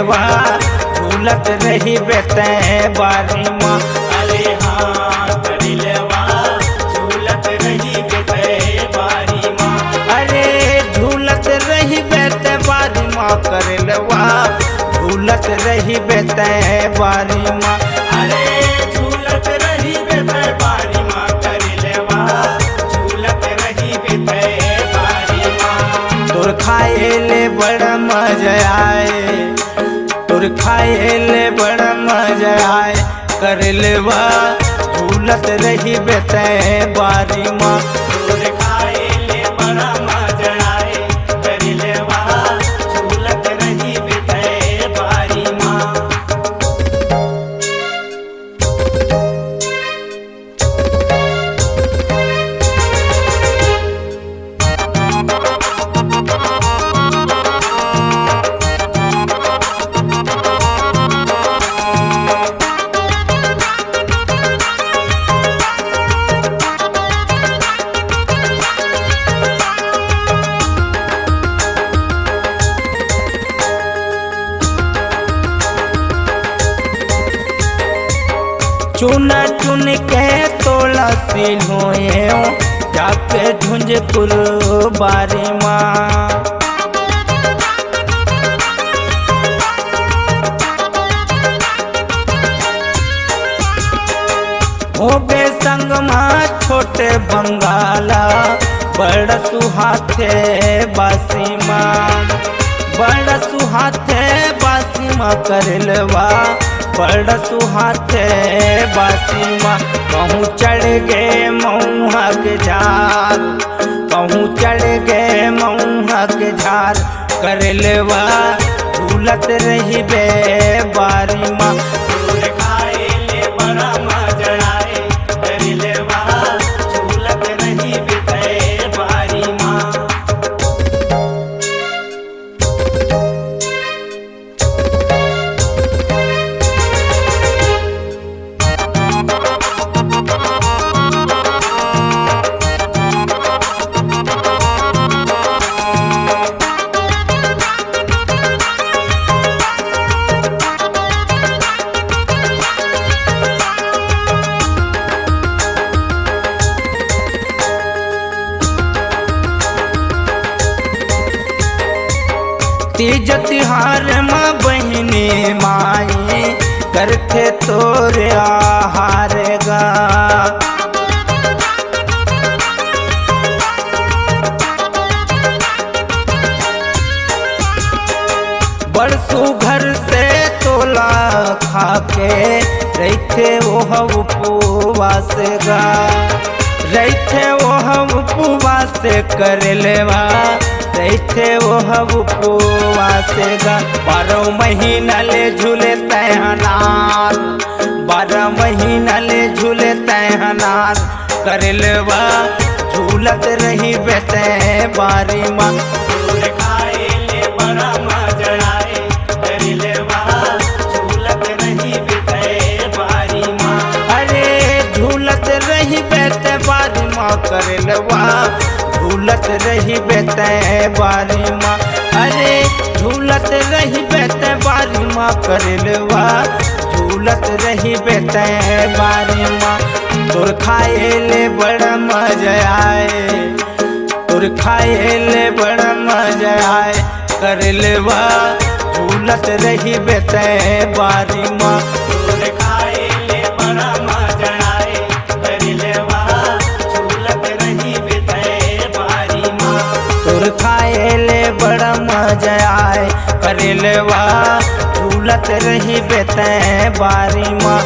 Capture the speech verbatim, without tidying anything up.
वा, झूलत रहिबे तैं बारी मा। अरे हाँ, करेलवा, झूलत रहिबे तैं बारी मा। अरे झूलत रहिबे तैं बारी मा, करेलवा, झूलत रहिबे तैं बारी मा। अरे झूलत रहिबे तैं बारी मा, करेलवा, झूलत रहिबे तैं बारी मा। तोर खाए ले बड़ा मजा आए, तोर खाए ले बड़ा मजा आए, करेलवा, झूलत रहिबे तैं बारी मा। तोर खाए ले बड़ा मजा आए, करेलवा, झूलत रहिबे तैं बारी मा। चुन चुन के तोला सिलोए, जाके झुंझ फुलबारी मा। होबे संग मा छोटे बंगाला, बड़ा सुहाथे बासी मा, बड़ा सुहाथे बासी मा करेलवा, बड़ा सुहाथे बासी मा। कहूँ चढ़ गे मऊहा के झार, कहूँ चढ़ गे मऊहा के झार, करेलवा, झूलत रहिबे बारी मा। तोर खाए ले बड़ा मजा आए, करेलवा, झूलत रहिबे तैं बारी मा। तीज तिहार म बहिनी माई करथे तोर आहार गा। बड़ सुघर से तोला खाके रहिथे ओह उपवास गा, रहिथे ओह उपवास करेलवा, रहिथे ओह उपवास गा। बारह महीना ले झूले तैं अनार, बारह महीना ले झूले तैं अनार, करेलवा, झूलत रहिबे तैं बारी मा। तोर खाए ले बड़ा मजा आए, करेलवा, झूलत रहिबे तैं बारी मा। अरे झूलत रहिबे तैं बारी मा, करेलवा, झूलत रहिबे तैं बारी मा। अरे झूलत रहिबे तैं बारी मा, करेलवा, झूलत रहिबे तैं बारी मा। तोर खाए ले बड़ा मजा आए, तोर खाए ले बड़ा मजा आए, करेलवा, झूलत रहिबे तैं बारी मा। तोर खाए ले बड़ा मजा आए, करेलवा, झूलत रहिबे तैं बारी मा। तोर खाए ले बड़ा मजा आए, करेलवा, झूलत रहिबे तैं बारी मा।